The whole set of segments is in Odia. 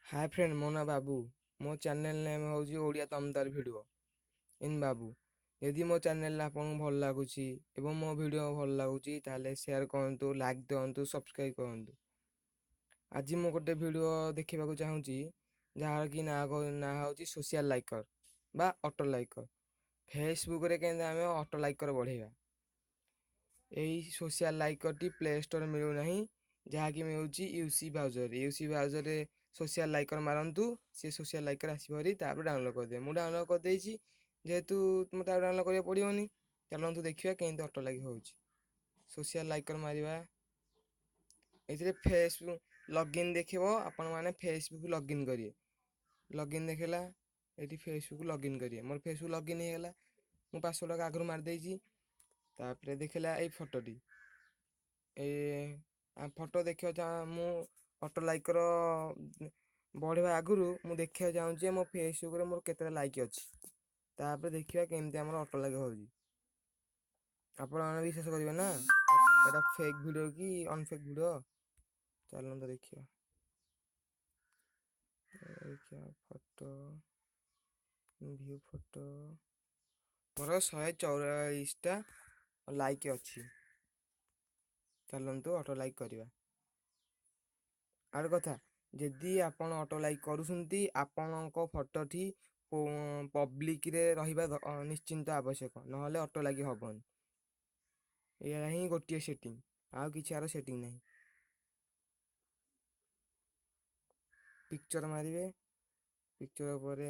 ହାଏ ଫ୍ରେଣ୍ଡ, ମୋ ନାଁ ବାବୁ। ମୋ ଚ୍ୟାନେଲ୍ ନେମ୍ ହେଉଛି ଓଡ଼ିଆ ଦମଦାର ଭିଡ଼ିଓ ଇନ୍ ବାବୁ। ଯଦି ମୋ ଚ୍ୟାନେଲ୍ ଆପଣଙ୍କୁ ଭଲ ଲାଗୁଛି ଏବଂ ମୋ ଭିଡ଼ିଓ ଭଲ ଲାଗୁଛି, ତାହେଲେ ସେୟାର କରନ୍ତୁ, ଲାଇକ୍ ଦିଅନ୍ତୁ, ସବସ୍କ୍ରାଇବ୍ କରନ୍ତୁ। ଆଜି ମୁଁ ଗୋଟେ ଭିଡ଼ିଓ ଦେଖିବାକୁ ଚାହୁଁଛି, ଯାହାର କି ନାଁ ହେଉଛି ସୋସିଆଲ୍ ଲାଇକର୍ ବା ଅଟୋ ଲାଇକର୍। ଫେସବୁକ୍ରେ କେମିତି ଆମେ ଅଟୋ ଲାଇକର୍ ବଢ଼େଇବା। ଏହି ସୋସିଆଲ୍ ଲାଇକର୍ଟି ପ୍ଲେ ଷ୍ଟୋର୍ ମିଳୁନାହିଁ, ଯାହାକି ମିଳୁଛି U C browser. U C ବ୍ରାଉଜର୍ରେ ସୋସିଆଲ୍ ଲାଇକର୍ ମାରନ୍ତୁ, ସେ ସୋସିଆଲ୍ ଲାଇକର୍ ଆସିବ ଭାରି। ତାପରେ ଡାଉନଲୋଡ଼୍ କରିଦେବେ। ମୁଁ ଡାଉନଲୋଡ଼୍ କରିଦେଇଛି, ଯେହେତୁ ମୋତେ ଆଉ ଡାଉନଲୋଡ଼୍ କରିବାକୁ ପଡ଼ିବନି। ଚାଲନ୍ତୁ ଦେଖିବା କେମିତି ଅଟୋ ଲାଇକ୍ ହେଉଛି। ସୋସିଆଲ୍ ଲାଇକର୍ ମାରିବା। ଏଥିରେ ଫେସବୁକ୍ ଲଗ୍ଇନ୍ ଦେଖିବ। ଆପଣମାନେ ଫେସବୁକ୍ ଲଗ୍ଇନ୍ କରିବେ। ଲଗ୍ଇନ୍ ଦେଖିଲା, ଏଠି ଫେସବୁକ୍ ଲଗ୍ଇନ୍ କରିବେ। ମୋର ଫେସବୁକ୍ ଲଗ୍ଇନ୍ ହେଇଗଲା, ମୁଁ ପାସୱାର୍ଡ଼ ଆଗରୁ ମାରିଦେଇଛି। ତାପରେ ଦେଖିଲା ଏଇ ଫଟୋଟି, ଏ ଫଟୋ ଦେଖିବାକୁ। ମୁଁ ଅଟୋ ଲାଇକର ବଢ଼ିବା ଆଗରୁ ମୁଁ ଦେଖିବାକୁ ଚାହୁଁଛି ମୋ ଫେସବୁକ୍ରେ ମୋର କେତେଟା ଲାଇକ୍ ଅଛି। ତାପରେ ଦେଖିବା କେମିତି ଆମର ଅଟୋ ଲାଇକ୍ ହେଉଛି। ଆପଣମାନେ ବିଶ୍ୱାସ କରିବେ ନା ଏଇଟା ଫେକ୍ ଭିଡ଼ିଓ କି ଅନଫେକ୍ ଭିଡ଼ିଓ? ଚାଲନ୍ତୁ ଦେଖିବା। ଦେଖିବା ଫଟୋ, ଭିଉ ଫଟୋ। ମୋର 144ଟା ଲାଇକ୍ ଅଛି। ଚାଲନ୍ତୁ ଅଟୋ ଲାଇକ୍ କରିବା। ଆଉ କଥା, ଯଦି ଆପଣ ଅଟୋ ଲାଇକ୍ କରୁଛନ୍ତି, ଆପଣଙ୍କ ଫଟୋଟି ପବ୍ଲିକରେ ରହିବା ନିଶ୍ଚିନ୍ତ ଆବଶ୍ୟକ, ନହେଲେ ଅଟୋ ଲାଇକ୍ ହେବନି। ଏହା ହିଁ ଗୋଟିଏ ସେଟିଂ, ଆଉ କିଛି ଆର ସେଟିଂ ନାହିଁ। ପିକ୍ଚର ମାରିବେ। ପିକ୍ଚର ପରେ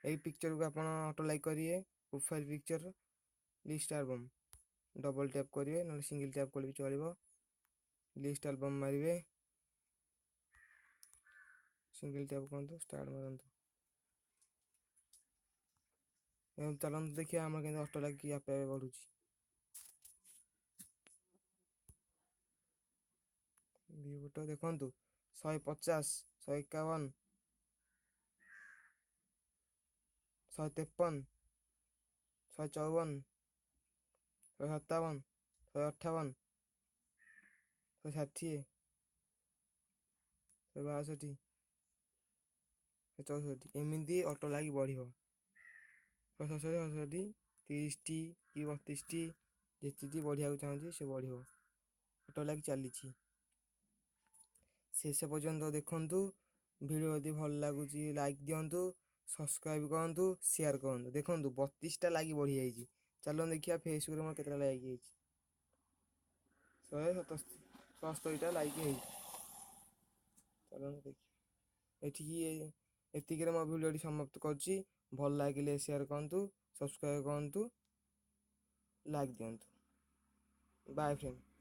ଏଇ ପିକ୍ଚରକୁ ଆପଣ ଅଟୋ ଲାଇକ୍ କରିବେ। Profile picture, list album, double tap କରିବେ, ନହେଲେ ସିଙ୍ଗଲ୍ ଟ୍ୟାପ୍ କଲେ ବି ଚଳିବ। ଲିଷ୍ଟ ଆଲବମ୍ ମାରିବେ, ସିଙ୍ଗଲ୍ ଟ୍ୟାପ୍ କରନ୍ତୁ, ଷ୍ଟାର୍ଟ ମାରନ୍ତୁ। ଚାଲନ୍ତୁ ଦେଖିବା ଆମର କେମିତି ଅଟୋ ଲାଇକ୍ ଆପେ ଆପେ ବଢ଼ୁଛି। ଭିଉ ଫଟୋ ଦେଖନ୍ତୁ, 150, 151, 153, 154, 157, 158, 160, 162, 164। ଏମିତି ଅଟୋ ଲାଗି ବଢ଼ିବ। 167, 67, 30ଟି କି 32ଟି, ଯେତିକି ବଢ଼ିବାକୁ ଚାହୁଁଛି ସେ ବଢ଼ିବ। ଅଟୋ ଲାଇକ୍ ଚାଲିଛି। ଶେଷ ପର୍ଯ୍ୟନ୍ତ ଦେଖନ୍ତୁ। ଭିଡ଼ିଓ ଯଦି ଭଲ ଲାଗୁଛି, ଲାଇକ୍ ଦିଅନ୍ତୁ, ସବସ୍କ୍ରାଇବ୍ କରନ୍ତୁ, ସେୟାର କରନ୍ତୁ। ଦେଖନ୍ତୁ, 32ଟା ଲାଇକ୍ ବଢ଼ିଯାଇଛି। ଚାଲନ୍ତୁ ଦେଖିବା ଫେସବୁକ୍ରେ ମୋର କେତେଟା ଲାଇକ୍ ହେଇଛି। 177ଟା ଲାଇକ୍ ହେଇଛି। ଚାଲନ୍ତୁ ଦେଖିବା। ଏଠିକି ଏତିକିରେ ମୋ ଭିଡ଼ିଓଟି ସମାପ୍ତ କରୁଛି। ଭଲ ଲାଗିଲେ ସେୟାର କରନ୍ତୁ, ସବସ୍କ୍ରାଇବ୍ କରନ୍ତୁ, ଲାଇକ୍ ଦିଅନ୍ତୁ। Bye friend.